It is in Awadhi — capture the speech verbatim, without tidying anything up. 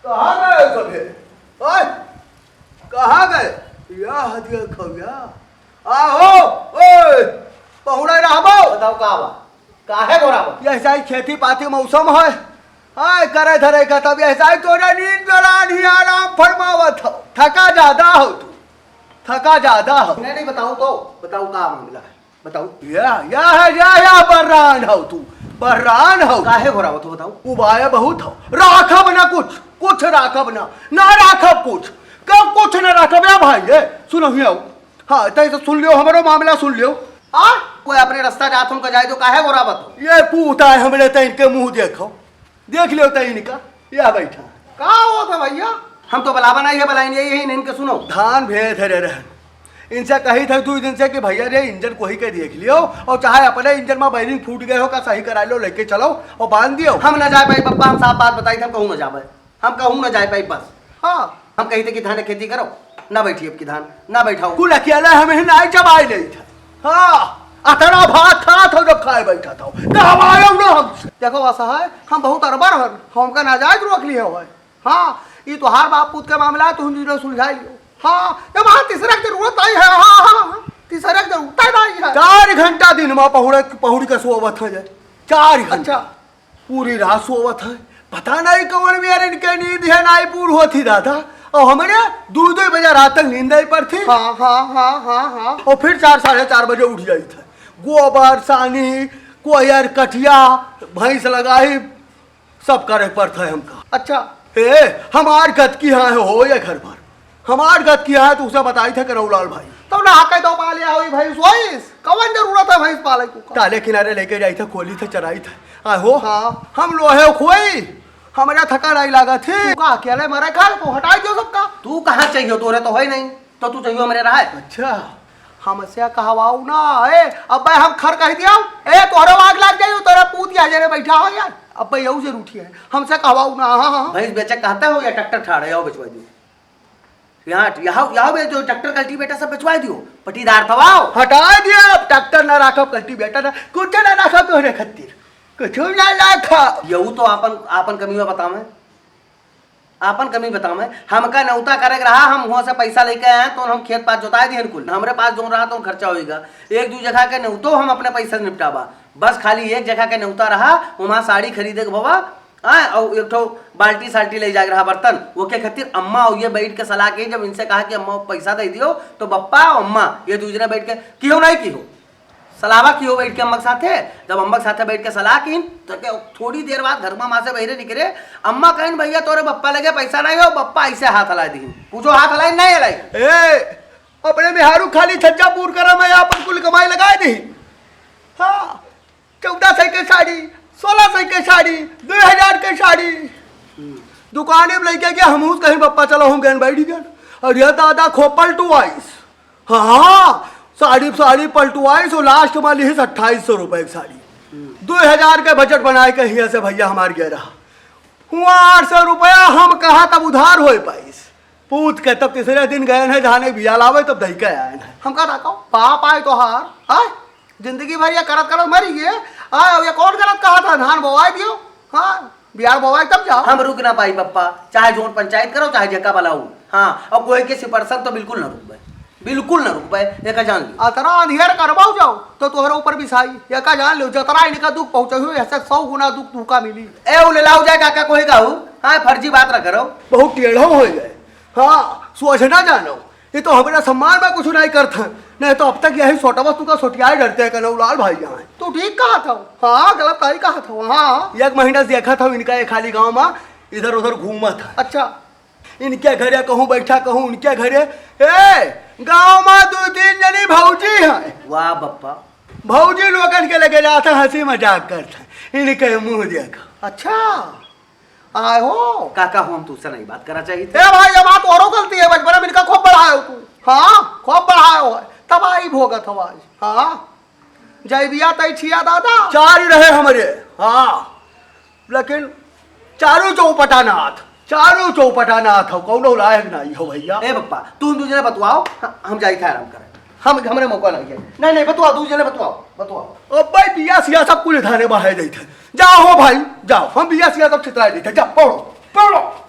कहाँ गए सभे? ओए, कहाँ गए? या हदिया खौया। आहो, ओए, पहुड़े रहबो। बताओ का बा? काहे घोरावत? यह सारी खेती पाती मौसम है। आय, करे धरे का तब यह सारी तोरा नींद दौरान ही आराम फरमावत हो। थका ज्यादा हो तू। थका ज्यादा हो। नहीं, नहीं, बताओ तो। बताओ का मामला है? बताओ। या, या है, या, या बर्रान हो तू। बर्रान हो। काहे घोरावत हो, बताओ। उबाया बहुत हो। राखब ना कुछ, कुछ राखब ना। ना राखब कुछ। कब कुछ ना राखब, या भाई, ए, सुनो हियाँ। हाँ, तै से सुन लियो, हमरो मामला सुन लियो। आ? कोई अपने रास्ता जात उनका जाए दो, काहे घोरावत हो? ये पूत आए हमरे, तै इनके मुँह देखो। देख लियो तै इनका, या बैठा। का होत है भैया? हम तो बलावा नहीं है, बलाइन यही है, इनके सुनो। धान भेज धरे रहन। इनसे कही थे दो दिन से कि भैया रे, इंजन कोही के देख लियो और चाहे अपने इंजन में bearing फूट गए हो का, सही करा लो, लेके चलो और बांध दियो। हम ना जाए पाई बप्पा, हम साफ बात बताई थे, हम कहूँ ना जाबे। हम कहूँ ना जाए पाई बस। हाँ। हम कही थे कि धान खेती करो, ना बैठी अब की धान, ना बैठाओ। कुल अकेला हम ही नाई जमाई नहीं था। हाँ, अतना भात खात हो जब खाए बैठा था, तो हम आयो ना हमसे। देखो असहाय, हम बहुत अरबर हन, हमका नाजायज रोक लिए हो। हाँ, ई तोहार बाप पूत के मामला है, तुम दूसरे सुलझा लियो। हाँ, ये वहाँ तीसरा के जरूरत नहीं है। हाँ, हाँ, हाँ, तीसरा के जरूरत नहीं है। चार घंटा दिन में पहुड़, पहुड़ के सोवत है, चार घंटा। अच्छा। पूरी रात सोवत है, पता नहीं कौन मेर इनके नींद है, नाई पूर होती दादा। और हमरे दो दो बजे रात तक नींद नहीं पड़ती। हाँ, हाँ, हाँ, हाँ, हाँ। और फिर चार, साढ़े चार बजे उठ जाई था। गोबर, सानी, कोयर, कठिया, भैंस लगाई, सब करे पड़ता है हमका। अच्छा। ए, हमार गत की हाँ हो ये घर पर। हमार गत की हाँ, तू उसे बताई था करौलाल भाई। तो ना हके दो पाले होई भैंस होइस। कवन जरूरत है भैंस पाले को? ताले किनारे लेके जाई था, खोली था, चराई था। आ हो? हाँ। हम लोहे खोई, हमरा थका नहीं लागत है। तू का अकेले मरे खाए, तो हटाई दियो सबका। तू कहाँ चाहिए, तोरे तो है नहीं, तो तू चाहिए हमरे रहा है। अच्छा। हमसे कहवाऊ ना, ए, अबे हम खर कह दिया, ए, तोहरे आग लाग जाई, तोरे पूत या जरे बैठा हो यार। अबे यहू से रूठी है, हमसे कहवाऊ ना, हाँ, हाँ, हाँ। भैंस बेचे कहते हो या ट्रैक्टर ठाड़े, आओ बेचवा दियो। यहाँ, यहाँ, यहाँ बे जो ट्रैक्टर कल्टीवेटर सब बेचवा दियो, पटीदार तवाओ। हटा दिया, अब ट्रैक्टर ना राखब, कल्टीवेटर ना, कुछ ना राखब तोहरे खातिर, कुछ ना राखब। यहू तो आपन, आपन कमीवा बतावे, आपन कमी बतावे। हमका नेवता करे के रहा, हम हुआं से पैसा लेके आए तो हम खेत पात जोताए दिहन कुल, हमरे पास जोन रहा तो खर्चा होइगा। एक दू जगह के नेवतो हम अपने पैसा से निपटाबा, बस खाली एक जगह के नेवता रहा, वहाँ साड़ी खरीदे के भवा, हाँ, और एक ठो बाल्टी साल्टी ले जाके रहा बर्तन, ओके खातिर अम्मा और ये बैठ के सलाह की। जब इनसे कहा कि अम्मा पैसा दे दियो, तो बप्पा और अम्मा ये दूसरे बैठ के किहो नहीं किहो, सलाहवा किहो बैठ के अम्मा के साथे। जब अम्मा के साथे बैठ के सलाह कीन, तो के थोड़ी देर बाद घर में माँ से बहरे निकले, अम्मा कहिन, "भैया, तोरे बप्पा लगे पैसा नहीं हो।" बप्पा ऐसे हाथ हला दी, पूछो हाथ हलाई नहीं हलाई? ए, अपने मेहारू खाली छज्जा पूर करा, मैं आपन कुल कमाई लगाए दी। हाँ, चौदह सौ के साड़ी, सोलह सौ के साड़ी, दो हजार के साड़ी। हम्म। दुकाने में लेके गया, हम उस कहीं बप्पा चलो, हम गए बैठ गए। और यह दादा खोपल टू आइस। हाँ, साड़ी, साड़ी पलटुआइस, लास्ट में लिहिस अट्ठाईस सौ रुपए की साड़ी। हम्म। दो हजार के बजट बनाए के हिया से भैया हमार गया रहा। हुआ आठ सौ रुपया, हम कहा तब उधार होए पाइस। पूत के तब तीसरे दिन गए हैं, धाने बिया लावे, तब दही के आए हैं। हम कहा था, "कहो, बाप आए तोहार, आए? जिंदगी भर ये करत करत मरी गए, आए, अब ये कौन गलत कहा था, धान बोवाई दियो?" हाँ, बिहार बोवाई तब जाओ। हम रुक ना पाई पप्पा, चाहे जोन पंचायत करो, चाहे जेका बलाऊ। हाँ, और कोई के सिपरसन तो बिल्कुल ना रुकबे, बिल्कुल ना रुकबे, एका जान लो। अतरा अंधियर करबाऊ जाओ, तो तोहरे ऊपर बिसाई, एका जान लो, जतरा इनका दुख पहुँचे हो, ऐसे सौ गुना दुख तुका मिली। ए, उ ले लाओ जाए काका कोई का हो, हाँ, फर्जी बात ना करो। बहुत टेढ़ो हो गए। हाँ, सोचना जानो, ये तो हमारा सम्मान में कुछ नहीं करता, नहीं तो अब तक यही सोटवा तुका सोटियाए डरते हैं, कनऊ लाल भाई यहाँ। तू ठीक कहा था। हाँ, गलत नहीं कहा था। हाँ। एक महीना से देखा था इनका, ये खाली गाँव में इधर उधर घूमा था। अच्छा। इनके घरे कहूँ बैठा, कहूँ उनके घरे। ए, गाँव में दो तीन जनी भौजी हैं। वाह बप्पा। भौजी लोगन के लगे जाता, हंसी मजाक करता, इनके मुँह देखा। अच्छा। आए हो। काका हो, हम तुझसे नहीं बात करना चाहिए थे। ए भाई, ये बात औरों गलती है, बचपन में इनका खूब बढ़ायो तू। हाँ, खूब बढ़ायो है, तबाही भोगत हो आज। हाँ, जय बिया तय छिया दादा। चार ही रहे हमरे। हाँ, लेकिन चारों चौपटा नाथ, चारों चौपटा नाथ हो, कौनो लायक नहीं हो भैया। ए पप्पा, तुम दूसरे बतवाओ, हम जाई थे आराम करे। हम, हमरे मौका नहीं है। नहीं, नहीं, बतवाओ, दूसरे बतवाओ, बतवाओ। अब भाई बिया सिया सब कुल धाने बहाए देते हैं। जाओ हो भाई, जाओ, हम बिया सिया सब छितराए देते हैं। जाओ, पढ़ो, पढ़ो।